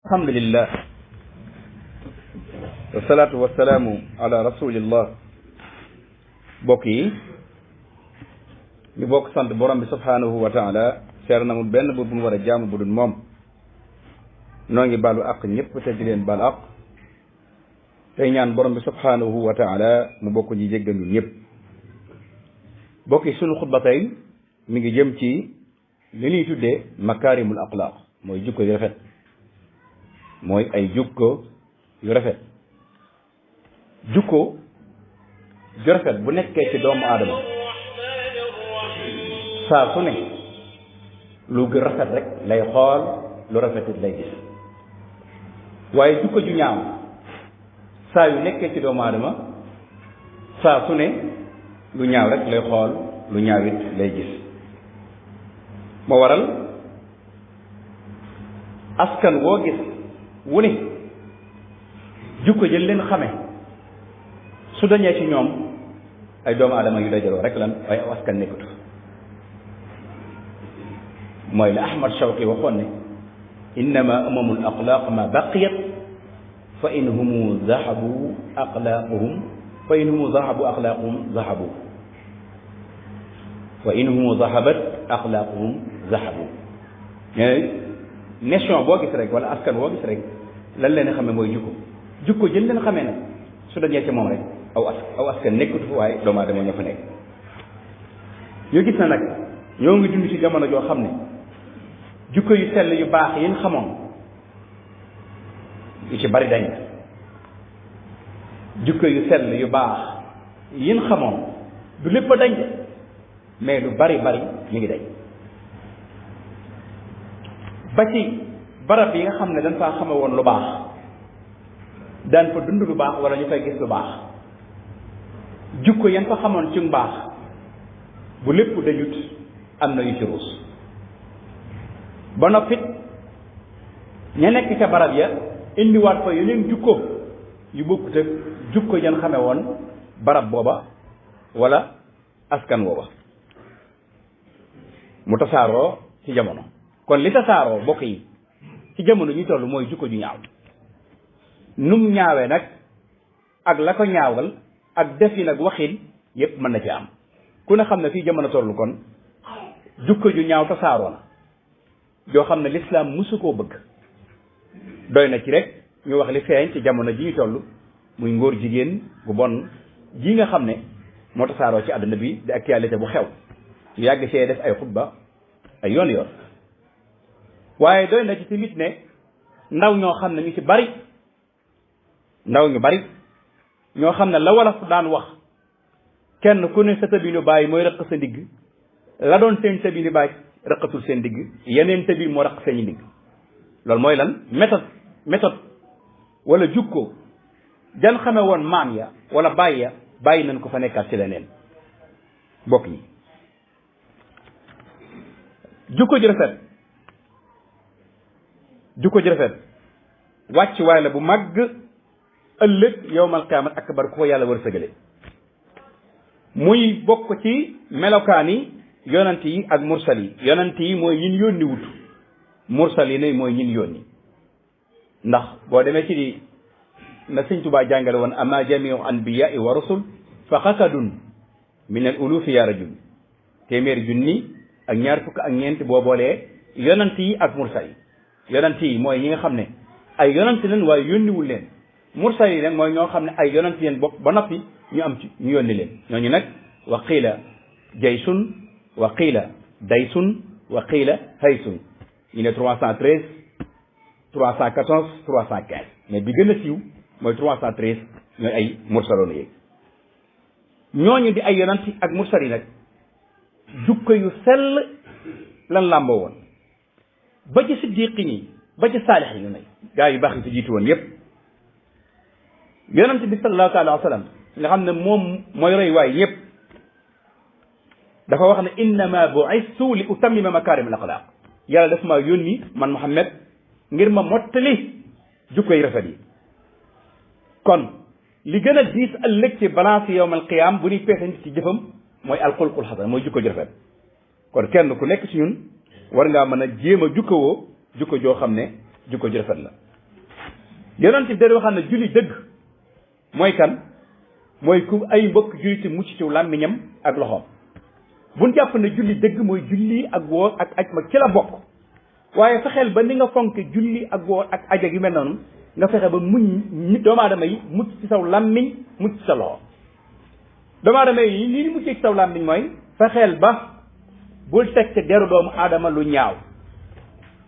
alhamdulillah wasalaatu wasalaamu ala rasulillah bokk yi ñu bokk sant borom bi subhanahu wa taala seer na mu benn bu ñu war a jaamu bu dul moom noo ngi baalu àq ñëpp te di leen baal àq tey ñaan borom bi subhanahu wa taala mu bokk ñi jéggal ñun ñëpp bokk yi sunu xutba tey mi ngi jëm ci li ñuy tuddee makaarimul axlaaq mooy jukko yu rafet mooy ay jukko yu rafet jukko ju rafet bu nekkee ci doomu aadama saa su ne lu gën rafet rek lay xool lu rafet it lay gis waaye jukko ju ñaaw saa yu nekkee ci doomu aadama saa su ne lu ñaaw rek lay xool lu ñaaw it lay gis moo waral askan woo gis wu ne jukko jël leen xame su dañee ci ñoom ay doomu aadama yu dajaloo rek lan waaye aw askan nekkatu mooy la Ahmad Shawqi waxoon ne innama amamul axlaaq ma baqiyat fa in humu zahabu axlaaquhum fa in humu zahabu axlaaquhum zahabu wa in humu zahabat axlaaquhum zahabu nation boo gis rek wala askan boo gis rek lan leen xamee mooy jukko jël leen xamee nag su dañee ci moom rek aw askan nekkatu fa waaye doomu aadama ñoo fa nekk yoo gis na nag ñoo ngi dund ci jamono joo xam ne jukko yu sell yu baax yi ñu xamoon yu ci bari dañ jukko yu sell yu baax yi ñu xamoon du lépp a dañ de mais lu bari mi ngi dañ ba ci barab yi nga xam ne dañ faa xame woon lu baax daan fa dund lu baax wala ñu fay gis lu baax jukko yan fa xamoon ci mbaax bu lépp dañut am na yu ci ruus ba noppit ña nekk ca barab ya indiwaat fa yeneen jukko yu bokkut ak jukko yan xame woon barab booba wala askan wooba mu tasaaroo ci jamono kon li tasaaroo bokk yi ci jamono ñu toll mooy jukko ju ñaaw num ñaawee nag ak la ko ñaawal ak def yi nag waxin yépp mën na ci am ku ne xam ne fii jamono toll kon jukko ju ñaaw tasaaroo na joo xam ne lislaam musu koo bëgg doy na ci rek ñu wax li feeñ ci jamono ji ñu toll muy ngóor jigéen gu bon ji nga xam ne moo tasaaroo ci àdduna bi di actualité bu xew ñu yàgg see def ay xutba ay yoon waaye doy na ci tamit ne ndaw ñoo xam ne ñu ci bari ndaw ñu bari ñoo xam ne la wolof daan wax kenn ku ne sa tëbinu bàyyi mooy rëq sa ndigg la doon seen tëbinu bàyyi rëqatul seen ndigg yeneen tëbin moo rëq seen ndigg loolu mooy lan méthode wala jukko jan xame woon maam ya wala bàyyi nañ ko fa nekkaat ci leneen bokk yi jukko ji rafet wàcc waay la bu màgg ëllëg yowmal qiyaamat akbar ku ko yàlla war sëgale muy bokk ci melokaani yonant yi ak mursal yi yonant yi mooy ñin yónni wut mursal yi ne mooy ñin yónni ndax boo demee ci di na sëñ Tuubaa jàngale woon ama jamiu anbiyaai wa rusul fa xasadun min al ulufi ya rajul téeméeri junni ak ñaar fukk ak ñeent boo boolee yonant yi ak mursal yi yonant yi mooy ñi nga xam ne ay yonant leen waaye yónniwul leen mursal yi nag mooy ñoo xam ne ay yonant leen bopp ba noppi ñu am ci ñu yónni leen ñooñu nag wa qiila jaysun wa qiila daysun wa qiila haysun ñu ne 313 314 315 mais bi gën a siiw mooy 313 ñooy ay mursaloon yeeg ñooñu di ay yonant ak mursal yi nag jukko yu sell lan làmboo woon ba ci siddiqin yi ba ci saalix yi nag gaa yu baax yi fi jiitu woon yépp yonent bi sallallahu taala wa sallam nga xam ne moom mooy roy waay ñëpp dafa wax ne innama bu'istu li utammima makarim al axlaq yàlla daf maa yónni man Muhammad ngir ma mottali jukko yi rafet yi kon li gën a diis ëllëg ci balance yawmal qiyaam bu ñuy peese nit ci jëfam mooy alxulqul xasan mooy jukko ji rafet kon kenn ku nekk ci ñun war ngaa mën a jéem a jukkowoo jukko joo xam ne jukko ju rafet la yonent bi da waxam ne julli dëgg mooy kan mooy ku ay mbokk julliti mucc ci làmmiñam ak loxoom. buñ jàpp ne julli dëgg mooy julli ak woor ak aj ma ci la bokk waaye fexeel ba ni nga fonke julli ak woor ak aj ak yu mel noonu nga fexe ba muñ nit doomu aadama yi mucc ci saw làmmiñ mucc ci sa loxo. doomu aadama yi li muccee ci saw làmmiñ mooy fexeel ba bul teg ci deru doomu aadama lu ñaaw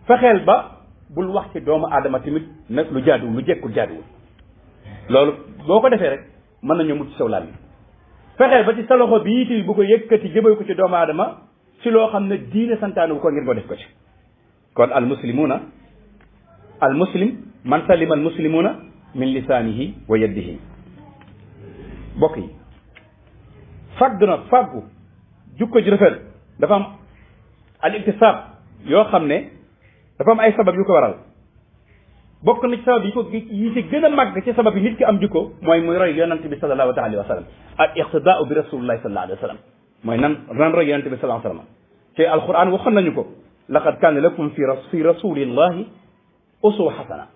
fexeel ba bul wax ci doomu aadama tamit nag lu jaaduwul lu jekkul jaaduwul loolu boo ko defee rek mën nañoo mucc ci saw làmmiñ. fexeel ba ci sa loxo bii ti bu ko yëkkati jëmee ko ci doomu aadama ci loo xam ne diine santaane bu ko ngir nga def ko ci. kon al muslim man salima al muslimuna min lisaanihi wa yadihi. bokk yi fàggu jukko ji rafet dafa am al iktisaab yoo xam ne dafa am ay sabab yu ko waral bokk na ci sabab yi ci gën a màgg ci sabab yi nit ki am jukko mooy muy roy yonante bi sallallahu alayhi wa sallam al iqtidaau bi rasulillahi sallallahu alayhi wa sallam mooy nan roy yonante bi sallallahu alayhi wa sallam te alquran waxoon nañu ko laqad kaana lakum fi rasulillahi uswa xasana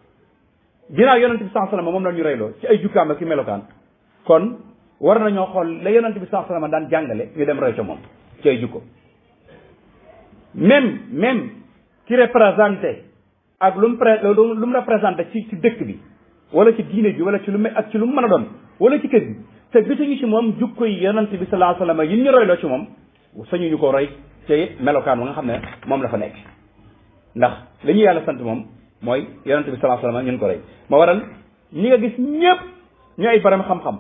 ginnaaw yonante bi sallallahu alayhi wa sallam moom la ñu royloo ci ay jukkaam ak ci melokaan kon war nañoo xool la yonante bi sallallahu alayhi wa sallam daan jàngale ñu dem roy ca moom ci ay jukko même ki représenté ak lu mu représenté ci dëkk bi wala ci diine bi wala ci lu mel ak ci lu mu mën a doon wala ci kër gi te gisuñu ci moom jukko yi yonent bi sallallahu alayhi wa sallam yi ñu royloo ci moom sañu ñu ko roy te melokaan wa nga xam ne moom la fa nekk ndax li ñu yàlla sant moom mooy yonent bi sallallahu alayhi wa sallam ñun ko roy ma waral ñi nga gis ñëpp ñu ay borom xam-xam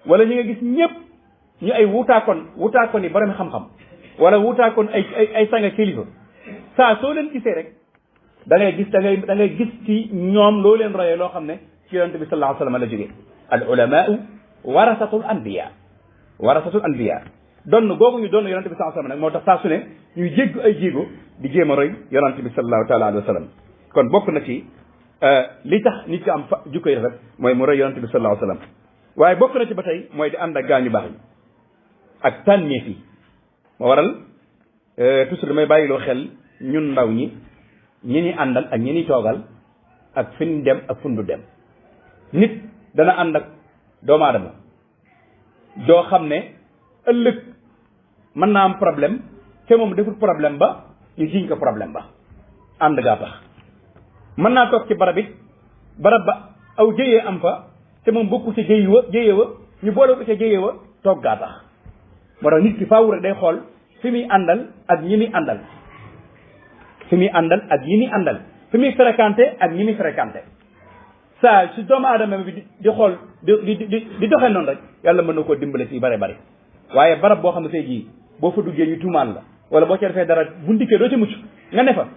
wala ñi nga gis ñëpp ñu ay wutaakoon yi borom xam-xam wala wutaakoon ay sanga kilifa saa soo leen gisee rek da ngay gis ci ñoom loo leen royee loo xam ne ci yonente bi sallallahu alayhi wa sallam la jógee al ulamaau warasatul anbiya donn googu ñu doon yonente bi sallallahu alayhi wa sallam nag moo tax saa su ne ñuy jéggu ay jéego di jéem a roy yonente bi sallallahu taala alayhi wa sallam kon bokk na ci li tax nit ki am jukkoy rafet mooy mu roy yonente bi sallallahu alayhi wa sallam waaye bokk na ci ba tey mooy di ànd ak gaañu baax yi ak tànneef yi moo waral toujours damay bàyyiloo xel ñun ndaw ñi ñi àndal ak ñi ni toogal ak fi ñu dem ak fundu dem nit dana ànd ak doomu aadama doo xam ne ëllëg mën naa am problème te moom deful problème ba ñu jiñ ko problème ba ànd gaa tax mën naa toog ci barab ba aw jëyee am fa te moom bokku ci jëyee wa ñu boole ko ca jëyee wa toog gaa tax moo tax nit ki faaw rek day xool fi muy àndal ak ñi muy àndal fi muy fréquenté ak ñi muy fréquenté saa su doomu aadama bi di xool di doxee noonu rek yàlla mën na koo dimbale ci bare bare waaye barab boo xam ne tey jii boo fa duggee ñu tuumaal la wala boo ca defee dara bu ndikkee doo ca mucc nga ne fa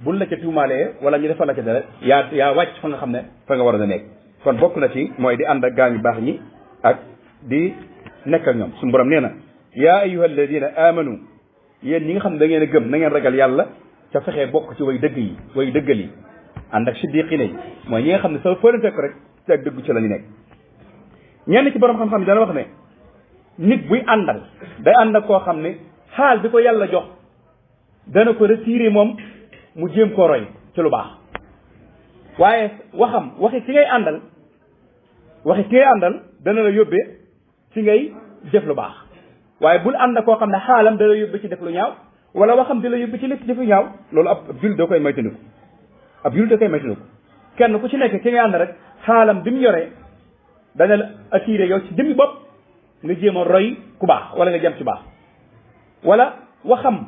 bul la ca tuumaalee wala ñu defal la ca dara yaa wàcc fa nga xam ne fa nga war a nekk kon bokk na ci mooy di ànd ak gaa ñu baax ñi ak di nekk ak ñoom suñu borom nee na yaa ayyuha alladina amanu yéen ñi nga xam ne da ngeen a gëm na ngeen ragal yàlla ca fexee bokk ci way dëggal yi ànd ak siddiqine yi mooy ñi nga xam ne soo foo leen fekk rek ci ak dëggu ci la ñu nekk ñenn ci borom xam-xam yi dana wax ne nit buy àndal day ànd ak koo xam ne xaal bi ko yàlla jox dana ko retiré moom mu jéem koo roy ci lu baax waaye waxi ki ngay àndal dana la yóbbee ci ngay def lu baax waaye bul ànd ak koo xam ne xaalam da la yóbbe ci def lu ñaaw wala waxam di la yóbbe ci def lu ñaaw loolu ab jullit da koy moytandiku kenn ku ci nekk ki ngay ànd rek xaalam bi mu yoree dana la attiré yow ci jëmmi bopp nga jéem a roy ku baax wala nga jëm ci baax wala waxam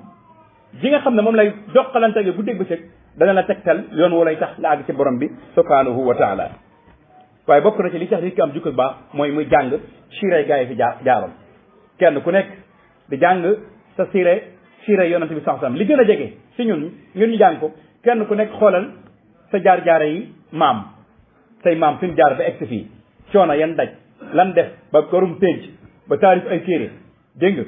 ji nga xam ne moom lay doqalante gi bu dégg bëccëg dana la tegtal yoon woo lay tax nga àgg ci borom bi subhanahu wa taala waaye bokk na ci li tax nit ki am jukko baax mooy muy jàng siray gaa yi fi jaaroon kenn ku nekk di jàng sa siire yonante bi sallallahu alayhi wasallam li gën a jege si ñun ñu jàng ko kenn ku nekk xoolal sa jaar-jaare yi maam say maam fi mu jaar ba egsi fii coono yan daj lan def ba korum pénc ba taarif ay téere dégg nga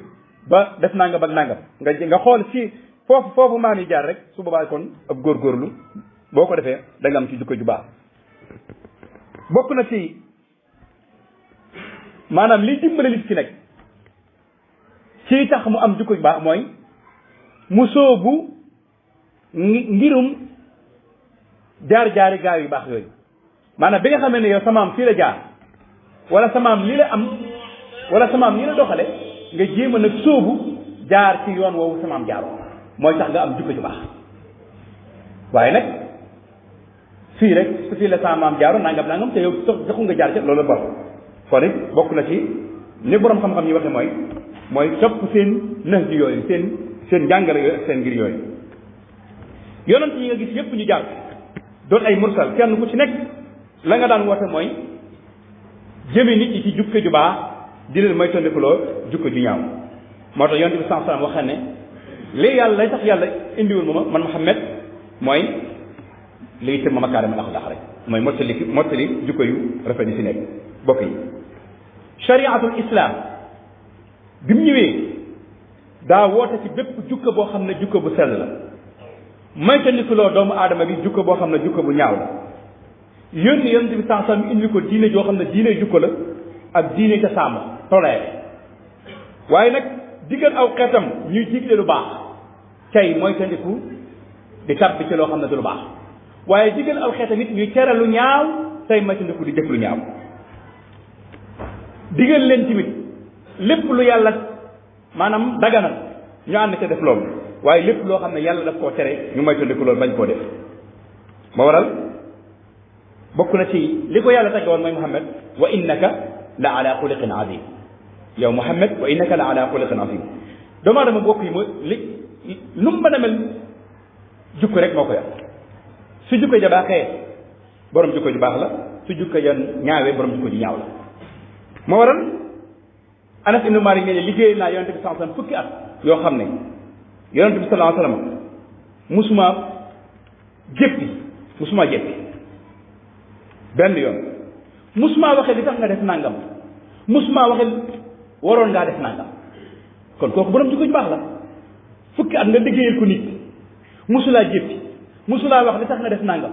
ba def nangam ak nangam nga xool si foofu maam yi jaar rek su boobaa kon ab góorgóorlu boo ko defee da nga am ci jukko ju baax bokk na ci maanaam liy dimbale nit ki nekk ci tax mu am jukko ju baax mooy mu soobu ngirum jaar-jaari gaa yu baax yooyu maanaam bi nga xamee ne yow samaam fii la jaar wala samaam lii la am wala samaam lii la doxale nga jéem a nag sóobu jaar ci yoon woowu samaam jaaroo mooy tax nga am jukko ju baax waaye nag fii rek su fii la samaam jaaroo nangam te yow taxu nga jaar ca loolu bon kon it bokk na ci ni borom xam-xam yi waxe mooy topp seen nax ji yooyu seen njàngale yooyu ak seen ngir yooyu yonent yi nga gis yépp ñu jaar doon ay mursal kenn ku ci nekk la nga daan woote mooy jëme nit ñi ci jukko ju baax di leen mooy tondikuloo jukko ju ñaaw moo tax yonent bi sallallahu alayhi wasallam waxe ne lii yàlla lay tax yàlla indiwul ma man Muhammad mooy lii tëm ma makaarim al axlaaq rek mooy mottali jukko yu rafet yi si nekk bokk yi shariatul islam bi mu ñëwee daa woote ci bépp jukko boo xam ne jukko bu sell la moytandikuloo doomu aadama bi jukko boo xam ne jukko bu ñaaw la yónni yonent bi sallallahu alayhi wasallam indi ko diine joo xam ne diine jukko la ak diine ca sàmm toléré waaye nag diggal aw xeetam ñuy digle lu baax tey moytandiku di tàbbi ci loo xam ne du lu baax waaye diggal aw xeetam it ñuy tere lu ñaaw tey moytandiku di jëf lu ñaaw diggal leen tamit lépp lu yàlla maanaam daganal ñu ànd ca def loolu waaye lépp loo xam ne yàlla daf koo tere ñu moytandiku loolu bañ koo def moo waral bokk na ci li ko yàlla tagge woon mooy Muhammad wa innaka la ala xuliqin azim yow Muhammad wa innaka la ala xuliqin azim doomu aadama bokk yi mooy lu mu mën a mel jukko rek moo ko yor su jukko ja baaxee borom jukko ju baax la su jukko ja ñaawee borom jukko ju ñaaw la moo waral Anas ibnu Malik ne liggéey naa yonente bi sallallahu alayhi wasallam fukki at yoo xam ne yonente bi sallallahu alayhi wasallam musuma jéppi benn yoon musuma waxee li tax nga def nangam musuma waxee waroon ngaa def nangam kon kooku borom jikko ju baax la fukki at nga liggéeyal ko nit musulaa jéppi musulaa wax li tax nga def nangam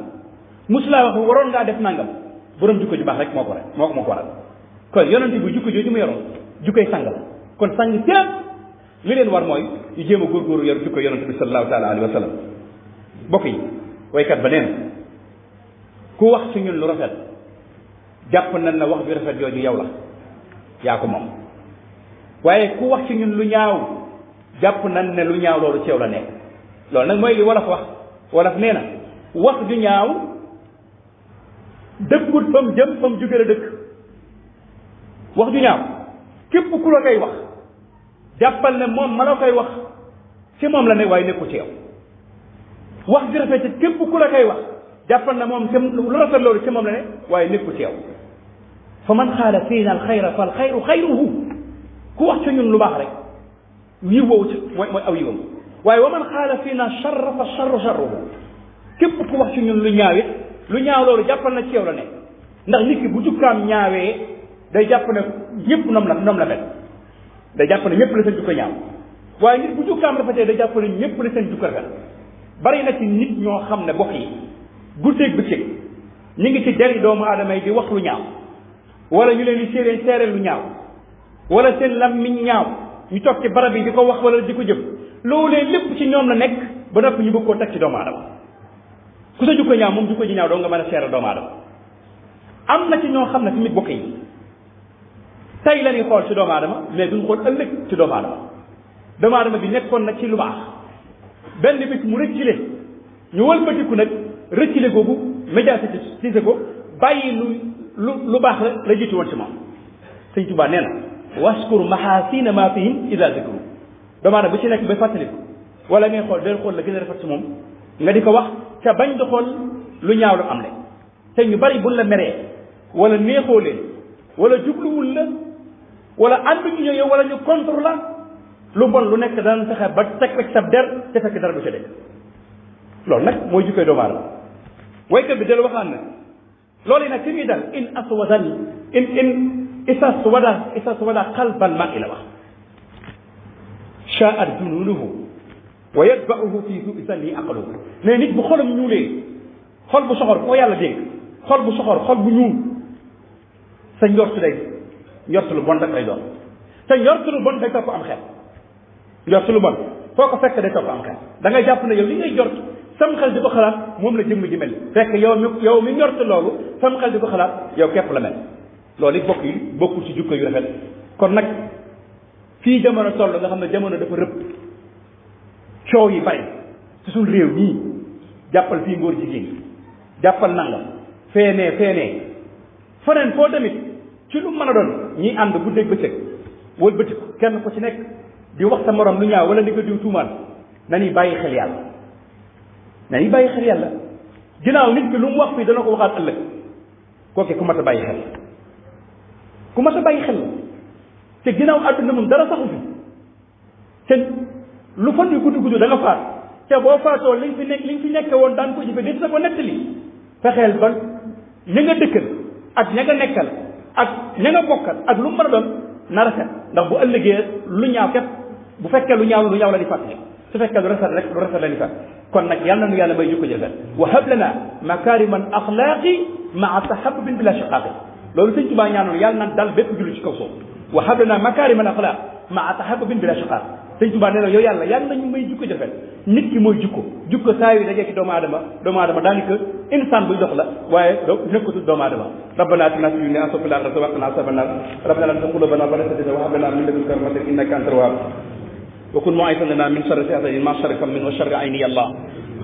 musulaa wax waroon ngaa def nangam borom jikko ju baax rek moo ko waral kon yonente bi jikko jooju mu yoroon jikkoy sang la kon sang tépp li leen war mooy ñu jéem a góorgóorlu yor jikko yonente bi sallallahu taala alayhi wa sallam bokk yi waykat ba nee na ku wax ci ñun lu rafet jàpp nañ na wax bi rafet jooju yow la yaa ko moom waaye ku wax ci ñun lu ñaaw jàpp nañ ne lu ñaaw loolu ci yow la nekk loolu nag mooy li wolof wax wolof nee na wax ju ñaaw dëkkut fa mu jëm fa mu jóge la dëkk wax ju ñaaw képp ku la koy wax jàppal ne moom ma la koy wax ci moom la ne waaye nekku ci yow wax ju rafet it képp ku la koy wax jàppal na moom lu rafet loolu ci moom la ne waaye nekku ci yow fa man xaala fiina al xayra fal xayru xayruhu ku wax ci ñun lu baax rek yiw woowu ci mooy aw yiwam waaye wa man xaala fiina charra fa charru charruhu képp ku wax ci ñun lu ñaaw it lu ñaaw loolu jàppal na ci yow la ne ndax nit ki bu jukkaam ñaawee day jàpp ne ñëpp noom la mel day jàpp ne ñëpp la seen jukko ñaaw waaye nit bu jukkaam rafetee day jàpp ne ñëpp la seen jukko rafet bari na ci nit ñoo xam ne bokk yi guddeeg bëccëg ñu ngi ci jari doomu aadama yi di wax lu ñaaw wala ñu leen di seere lu ñaaw wala seen lammiñ ñaaw ñu toog ci barab yi di ko wax wala di ko jëf loolee lépp ci ñoom la nekk ba noppi ñu bëgg koo teg ci doomu aadama ku sa jukko ñaaw moom jukko ji ñaaw doo nga mën a seere doomu aadama am na ci ñoo xam ne tamit bokk yi tey la ñuy xool ci doomu aadama mais duñ xool ëllëg ci doomu aadama bi nekkoon na ci lu baax benn bis mu rëccile ñu wëlbatiku nag rëccile googu médiatisé ko bàyyi lu baax la jiitu woon ci moom sëñ Tuubaa nee na waskur mahasina ma fihim ida zikru doomu aadama bu ci nekk ba fàttaliku wala ngay xool del xool la gën a rafet ci moom nga di ko wax ca bañ di xool lu ñaaw lu am le te ñu bari buñ la meree wala neexoo leen wala jubluwul la wala ànduñu ñëw yow wala ñu contre la lu bon lu nekk danañ fexe ba teg rek sa der te fekk dara du ca dëkk loolu nag mooy jukkoy doomu aadama waykat bi del waxaan na loolu yi nag ci muy dal in isaswada qalbal mar'i la wax sha'at jununuhu wa yatba'uhu fi su'i sanni aqluhu ne nit bu xolam ñuulee xol bu soxor koo yàlla dégg xol bu soxor xol bu ñuul sa njort lu bon rek lay doon te njort lu bon day topp am xel njort lu bon foo ko fekk day topp am xel da ngay jàpp ne yow li ngay jort sam xel di ko xalaat moom la jëmm ji mel fekk yow mi njort loolu sam xel di ko xalaat yow képp la mel loolu it bokk yi bokkul ci jukko yu rafet kon nag fii jamono toll nga xam ne jamono dafa rëbb coow yi bari ci suñ réew nii jàppal fii ngóor jigéen yi jàppal nangam feenee faneen foo tamit ci lu mën a doon ñiy ànd guddeeg bëccëg wëlbatiku kenn ku ci nekk di wax sa morom lu ñaaw wala di ko diw tuumaan nañuy bàyyi xel yàlla ginnaaw nit ki lu mu wax fii dana ko waxaat ëllëg kooke ku mat a bàyyi xel te ginnaaw àdduna moom dara saxu fi te lu fan yu gudd da nga faat te boo faatoo li nga fi nekke woon daan ko jëfe di sa ko nettali fexeel ba ña nga dëkkal ak ña nga nekkal ak ña nga bokkal ak lu mu mën a doon na rafet ndax bu ëllëgee lu ñaaw képp bu fekkee lu ñaaw la di fàttali su fekkee lu rafet la di fàtt kon nag yàlla na nu yàlla may jukko jëfet wa hab lana makariman axlaaqi maa tahabubin bila shiqaaqi loolu sëñ Tuubaa ñaanoon yàlla na dal bépp julli ci kaw suuf wa hab lana makariman axlaaq maa tahabubin bila shiqaaq sëñ Tuubaa nee na yow yàlla nañu may jukko jëfet nit ki mooy jukko saa yu dajee ci doomu aadama daanaka insaan buy dox la waaye nekkatul doomu aadama rabbana atina fid dunya hasanatan wa fil akhirati hasanatan wa qina adhaban nar rabbana la tuzigh qulubana ba'da idh hadaytana wa hab lana min ladunka rahmatan innaka antal wahhab wa kun mu'izan lana min sharri hasadin ma sharri min wa sharri ayni ya Allah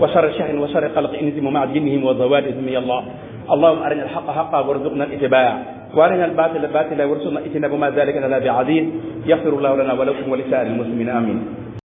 wa sharri shahrin wa sharri qalqi inzim ma'a jinnihim wa zawadihim ya Allah اللهم أرنا الحق حقا وارزقنا الاتباع وأرنا الباطل باطلا وارزقنا اجتنابه ما ذلك لنا بعزيز يغفر الله لنا ولكم ولسائر المسلمين آمين